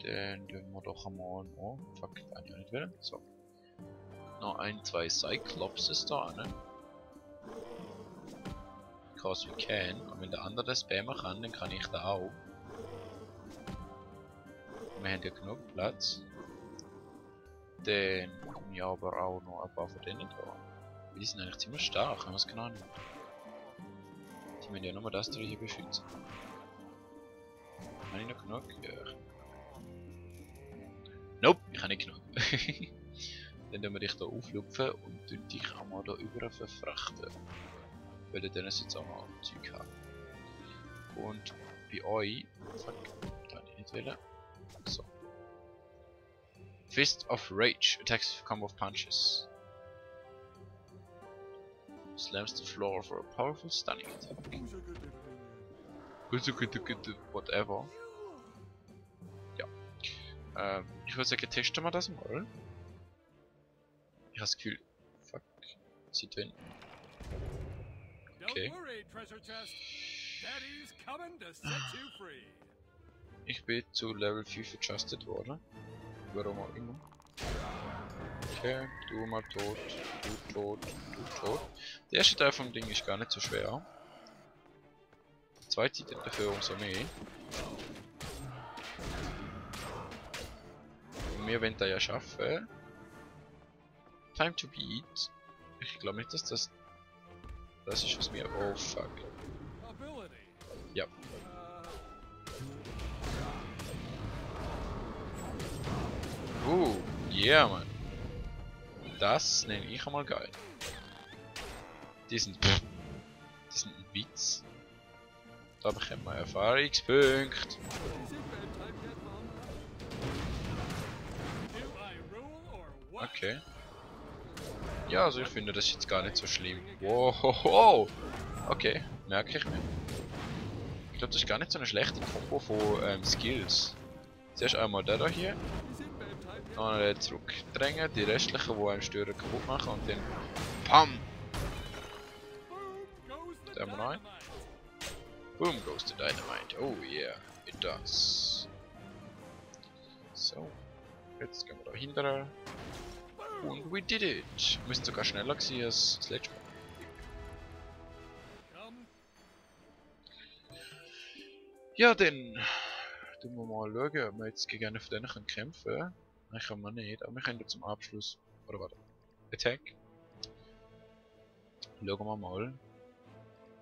Dann tun wir doch einmal. Oh, fuck, kann ich nicht will. So. Noch ein, zwei Cyclopses da, ne? Because we can. Und wenn der andere das spammen kann, dann kann ich da auch. Wir haben ja genug Platz. Dann haben wir aber auch noch ein paar von denen da. Die sind eigentlich ziemlich stark, wenn man es genau nimmt. Die müssen ja nur das hier beschützen. Habe ich noch genug? Ja. Nope, ich habe nicht genug. Dann tun wir dich hier auflupfen und dich auch mal hier über verfrachten. Weil dann jetzt auch mal Zeug haben. Und bei euch. Fuck, da habe ich nicht wollen. So. Fist of Rage attacks combo of punches. Slams the floor for a powerful stunning attack. Whatever. Ja. Ich würde sagen, testen wir das mal. Ich habe das Gefühl. Fuck. Sie tun. Okay. Ich bin zu Level 5 adjusted worden. Warum auch immer. Okay, du mal tot, du tot, du tot. Der erste Teil vom Ding ist gar nicht so schwer. Der zweite dafür umso mehr. Und wir wollen das ja schaffen. Time to beat. Ich glaube nicht, dass das ist, was mir... Oh fuck. Ja. Yeah, man. Das nenne ich einmal geil. Die sind ein Witz. Da bekommen wir Erfahrungspunkte. Okay. Ja, also ich finde das jetzt gar nicht so schlimm. Wow. Okay, merke ich mir. Ich glaube, das ist gar nicht so eine schlechte Kombo von Skills. Zuerst einmal der da hier. Dann zurückdrängen, die restlichen, die einem stören, kaputt machen und dann PAM! Da haben wir noch einen. Boom goes the dynamite. Oh yeah, it does. So, jetzt gehen wir da hinterher. Und we did it! Wir müssen sogar schneller gewesen als das letzte Mal. Ja, dann tun wir mal schauen, ob wir jetzt gegen einen von denen kämpfen können. Nein, kann man nicht, aber wir können zum Abschluss. Oder warte. Attack. Schauen wir mal.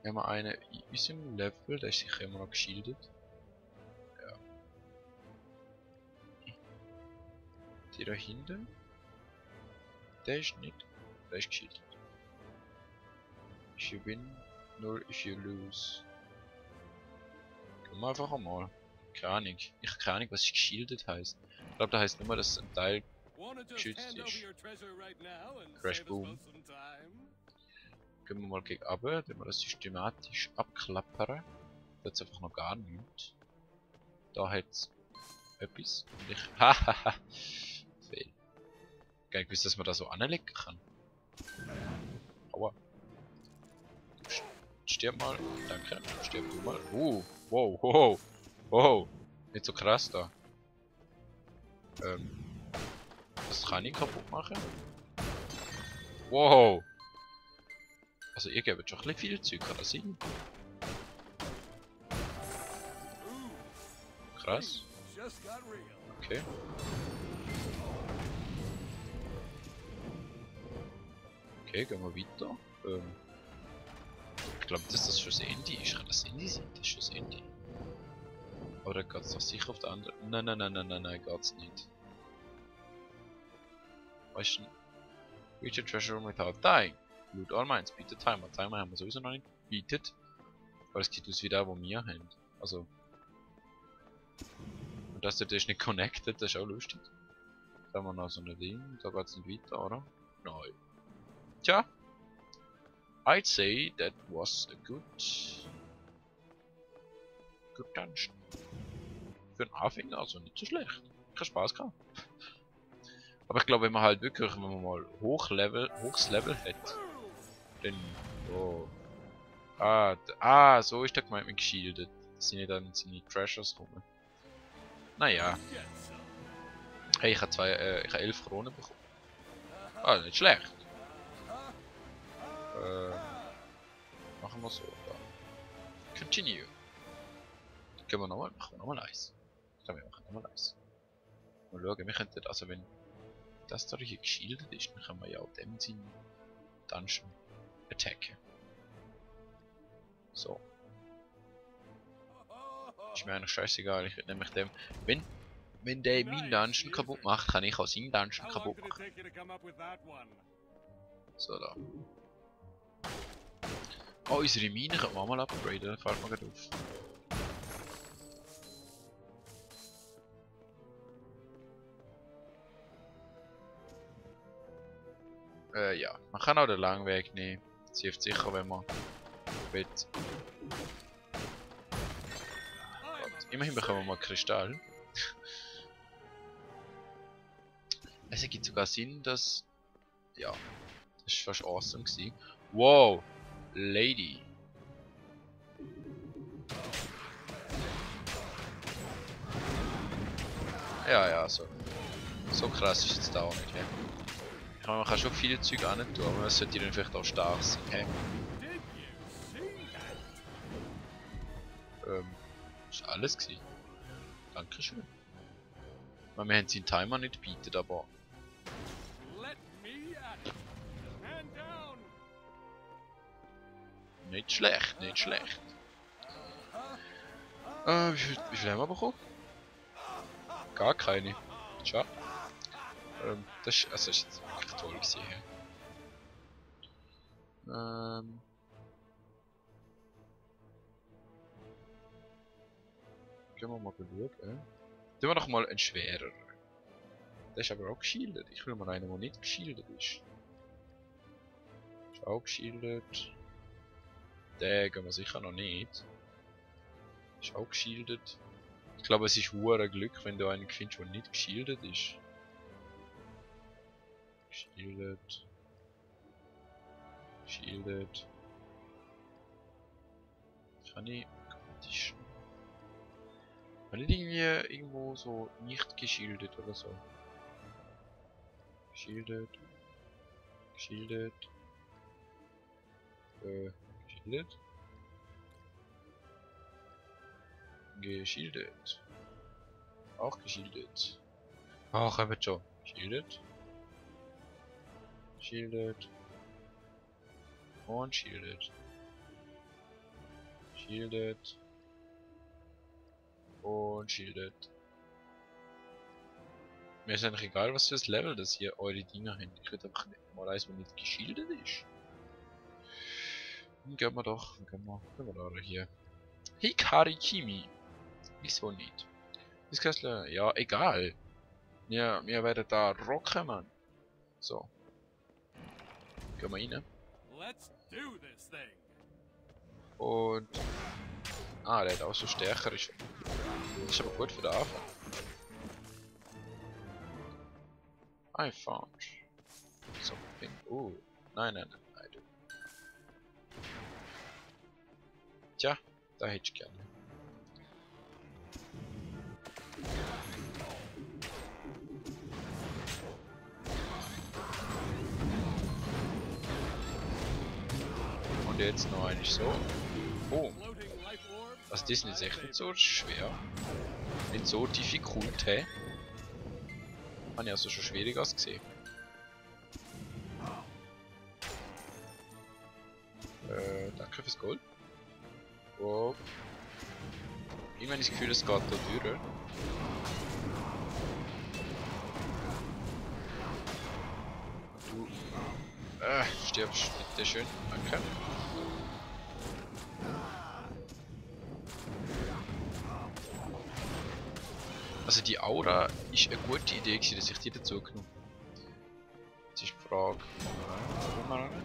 Wir haben einen in unserem Level, der ist sicher immer noch geschildert. Ja. Die da hinten. Der ist nicht. Der ist geschildert. If you win, nur if you lose. Gehen wir einfach einmal. Keine Ahnung. Ich habe keine Ahnung, was geschildert heißt. Ich glaube, da heißt nur, dass ein Teil geschützt ist. Crash Boom. Gehen wir mal gegen runter, wenn wir das systematisch abklappern. Da hat es einfach noch gar nichts. Da hat es etwas. Und ich. Hahaha. Fail. Gar nicht gewusst, dass man da so anlegen kann. Aua. Stirb mal. Danke. Stirb du mal. Wow. Nicht so krass da. Das kann ich kaputt machen. Wow. Also ihr gebt schon ein bisschen viel Zeug, kann das sein? Krass. Okay. Okay, gehen wir weiter. Ich glaube, dass das schon das Ende ist. Kann das Ende sein? Das ist schon das Ende. Oder geht es doch sicher auf der anderen? Nein, geht's nicht. Weißt du? Reach a treasure room without dying. Loot all mines, beat the timer. Timer haben wir sowieso noch nicht beatet. Aber es geht aus wie der, wo wir haben. Also. Und das dort ist nicht connected, das ist auch lustig. Da haben wir noch so ein Ding. Da geht's nicht weiter, oder? Nein. Tja. I'd say that was a good dungeon. Für einen Anfänger also nicht so schlecht. Ich habe Spaß gehabt. Aber ich glaube, wenn man halt wirklich, wenn man mal hochs Level hat, dann. Oh. So ist der gemeint mit geschildert. Dass sie nicht an seine Treasures kommen. Naja. Hey, ich habe 11 Kronen bekommen. Ah, nicht schlecht. Machen wir so. Da. Continue. Können wir nochmal? Machen wir nochmal eins. Ich glaube, wir machen nochmal eins. Mal schauen, wir könnten, also wenn das da hier geschildert ist, dann können wir ja in dem Sinn Dungeon attacken. So. Ist mir eigentlich scheißegal, ich würde nämlich dem. Wenn der meinen Dungeon kaputt macht, kann ich auch seinen Dungeon kaputt machen. So, da. Oh, unsere Mine können wir auch mal upgraden, da fällt mir gerade auf. Ja, man kann auch den langen Weg nehmen. Sie hilft sicher, wenn man will. Immerhin bekommen wir mal Kristall. Es ergibt sogar Sinn, dass... Ja, das war fast awesome gewesen. Wow, Lady. Ja, so krass ist jetzt da auch nicht, hä? Ich meine, man kann schon viele Züge an tun, aber es sollte dann vielleicht auch stark sein, hä? Ist alles gewesen. Dankeschön. Ich meine, wir haben seinen Timer nicht gebietet, aber... Nicht schlecht, nicht schlecht. Wie viel haben wir bekommen? Gar keine. Schade. Das ist jetzt wirklich toll gewesen. Gehen wir mal schauen. Tun wir doch mal einen schwerer. Der ist aber auch geschildert. Ich will mal einen, der nicht geschildert ist. Ist auch geschildert. Den gehen wir sicher noch nicht. Ist auch geschildert. Ich glaube, es ist hure Glück, wenn du einen findest, der nicht geschildert ist. Geschildert. Geschildert. Kann ich... Kann ich irgendwie irgendwo so nicht geschildert oder so? Geschildert. Geschildert. Geschildert. Geschildert. Auch geschildert. Ach, er wird schon. Geschildert. Shielded. Und shielded. Shielded. Und shielded. Mir ist eigentlich egal, was für das Level das hier eure Dinger haben. Ich würde einfach nicht mal eins, wenn nicht geschildert ist. Dann gehen wir doch. Gehen wir da hier. Hikari Kimi. Wieso nicht? Ist Kessler. Ja, egal. Wir werden da rocken, Mann. So. Gehen wir rein. Und... Ah, der hat auch so stärker. Das ist aber gut für den Anfang. I found something. Oh, nein. Tja, da hätte ich gerne. Und jetzt noch eigentlich so. Oh. Also das ist jetzt echt nicht so schwer. Nicht so difficult, hä? Habe ich also schon schwierig ausgesehen. Danke fürs Gold. Wow. Irgendwann das Gefühl, es geht da durch. Du stirbst bitte schön. Danke. Also die Aura ist eine gute Idee gewesen, dass ich die dazu genommen habe. Jetzt ist die Frage, wo wir rein?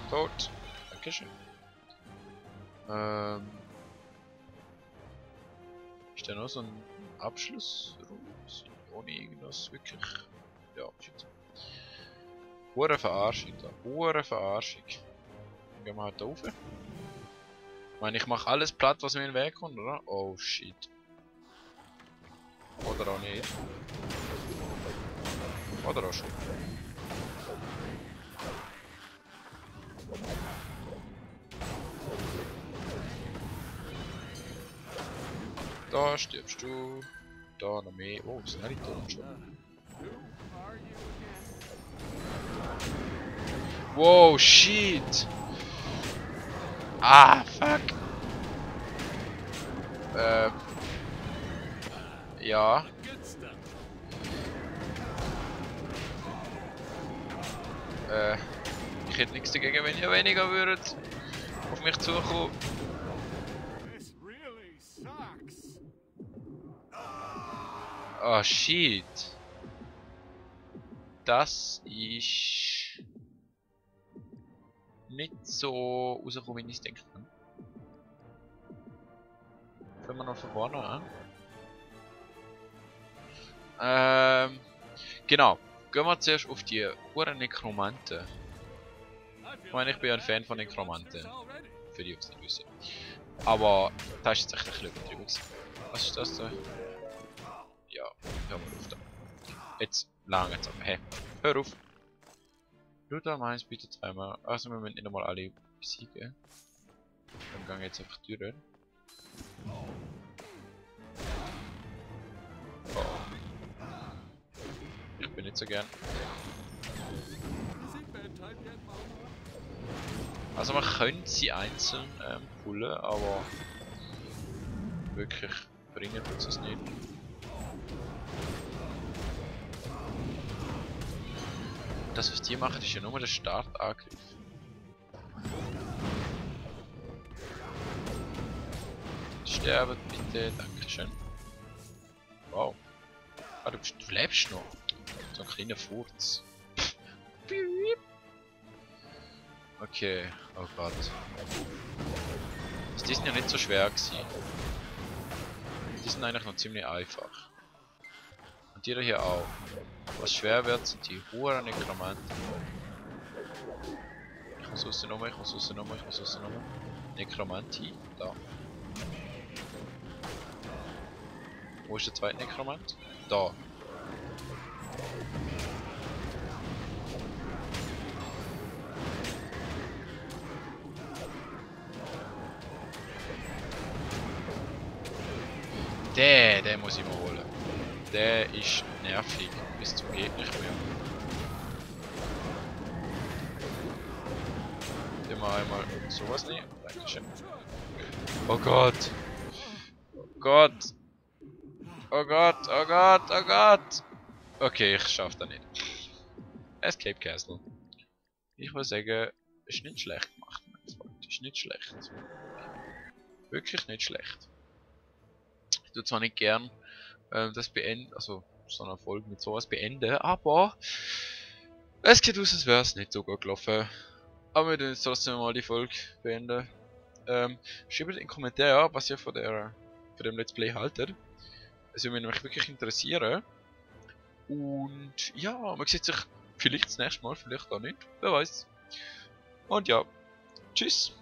Tot. Dankeschön. Ist da noch so ein Abschluss? Ohne irgendwas wirklich. Ja, shit. Hure Verarschung da. Hure Verarschung. Dann gehen wir halt da rauf. meine, ich mache alles platt, was mir in den Weg kommt, oder? Oh shit. Oder auch nicht. Oder auch schon. Da stirbst du. Da noch mehr. Oh, das ist nicht tot schon. Wow, shit. Ah, fuck. Ja. Ich hätte nichts dagegen, wenn ihr weniger würdet auf mich zukommen. Ah, shit. Das ist nicht so rausgekommen, wie ich es denke. Fangen wir noch von vorne an. Genau. Gehen wir zuerst auf die Huren Nekromanten. Ich meine, ich bin ja ein Fan von Nekromanten. Für die, die es nicht wissen. Aber das ist jetzt echt ein bisschen übertrieben. Was ist das da? Ja, hör mal auf da. Jetzt lange jetzt aber. Hey, hör auf. Luther meins bitte zweimal. Also wir müssen nicht einmal alle besiegen. Dann gehen wir jetzt einfach durch. Oh. Ich bin nicht so gern. Also man könnte sie einzeln pullen, aber wirklich bringen tut es nicht. Das, was die machen, ist ja nur der Startangriff. Sterben bitte, dankeschön. Wow. Ah, du lebst noch. So ein kleiner Furz. Okay, oh Gott. Die sind ja nicht so schwer gewesen. Die sind eigentlich noch ziemlich einfach. Und die da hier auch. Was schwer wird, sind die hohen Nekromanten. Ich muss rausnehmen, ich muss rausnehmen, ich muss rausnehmen. Nekromantie, da. Wo ist der zweite Nekromant? Da. Den muss ich mir holen. Der ist nervig, bis zum geht nicht mehr. Den mal einmal sowas nehmen. Dankeschön. Oh Gott. Oh Gott. Oh Gott, oh Gott, oh Gott. Okay, ich schaff das nicht. Escape Castle. Ich würde sagen, ist nicht schlecht gemacht. Ist nicht schlecht. Wirklich nicht schlecht. Ich tue zwar nicht gern das beenden, also so eine Folge mit sowas beenden, aber es geht aus, als wäre es nicht so gut gelaufen. Aber wir tun jetzt trotzdem mal die Folge beenden. Schreibt in den Kommentaren, was ihr von dem Let's Play haltet. Es würde mich wirklich interessieren. Und ja, man sieht sich vielleicht das nächste Mal, vielleicht auch nicht, wer weiß. Und ja, tschüss.